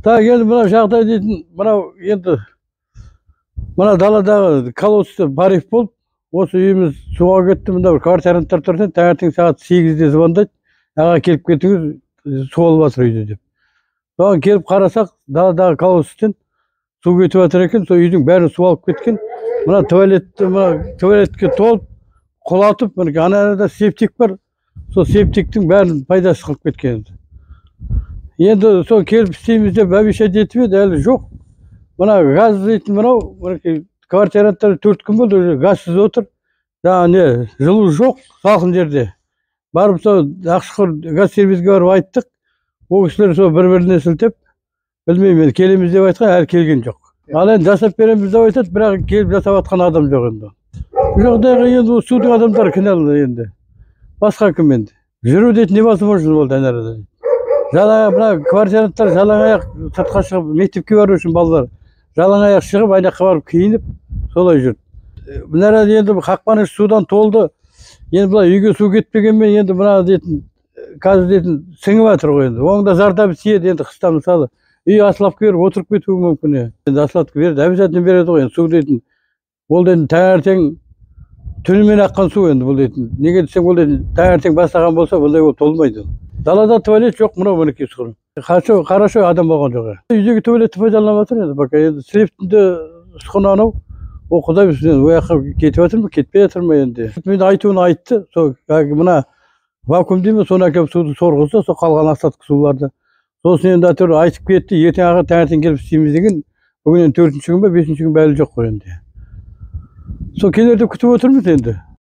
Так, енді мына жағдай дейтін, мынау енді мына даладағы колодецте порыв болып, осы үйіміз суға кетті. Мында бір квартиранттар тұр екен, таңертең сағат 8-де звондайды: «Аға, келіп кетіңіз, су алып жатыр үйде», – деп. Соған келіп қарасақ, даладағы колодецтен су кетіп жатыр екен. Сол үйдің бәрін су алып кеткен. Мына туалетті, мына туалетке толып, құлатып, мінекей, ана арада септик бар, сол септиктің бәрін пайдасыз қылып кеткен. Енді сол келіп істейміз деп обещать етіп еді, әлі жоқ. Мына газ дейтін, мынау, мінекей, квартиранттар 4 күн болды уже газсыз отыр. Жаңағы не, жылу жоқ, салқын жерде. Барып сол Ақшұқыр газ сервиске барып айттық. Ол кісілер сол бір біріне сілтеп, білмеймін енді, келеміз деп айтқан, әлі келген жоқ. Ал енді жасап береміз деп айтады, бірақ келіп жасап жатқан адам жоқ. Енді бұл жағдайға енді ол судың адамдары кінәлі енді, басқа кім енді? Жүру дейтін невозможно болды ана арада. Жалаң, мына квартиранттар жалаң аяқ сыртқа шығып, мектепке бару үшін балалар жалаң аяқ шығып, ана жаққа барып киініп, солай жүрді. Мына арада енді қақпаның іші судан толды. Енді былай үйге су кетпегенмен, енді мына дейтін қазір дейтін сіңіп жатыр ғой енді, оның да зардабы тиеді. Енді қыста, мысалы, үй осадка беріп, отырып кетуі мүмкін. Енді осадка береді, обязательно береді ғой енді. Су дейтін ол дейтін таңертең түнімен аққан су. Енді бұл дейтін, неге десең, ол дейтін таңертең бастаған болса, бұндай болып толмайды. Далада туалет жоқ, мынау, мінекей, сұқыр. Хорошо, хорошо, адам болған жоқ. Үйдегі туалетті пайдаланып жатыр енді пока. Енді сливтің де ұсқыны анау, ол құдай білсін, ол жаққа кетіп жатыр ма, кетпей жатыр ма енді. Мен айтуын айтты, сол әлгі мына вакуум дей ме, соны әкеліп суды сорғызды, сол қалған остаток суларды. Сосын енді әйтеуір айтып кетті, ертең аға таңертең келіп істейміз деген. Бүгін енді төртінші күн ба, бесінші күн бе, әлі жоқ қой енді. Сол келер деп күтіп отырмыз енді.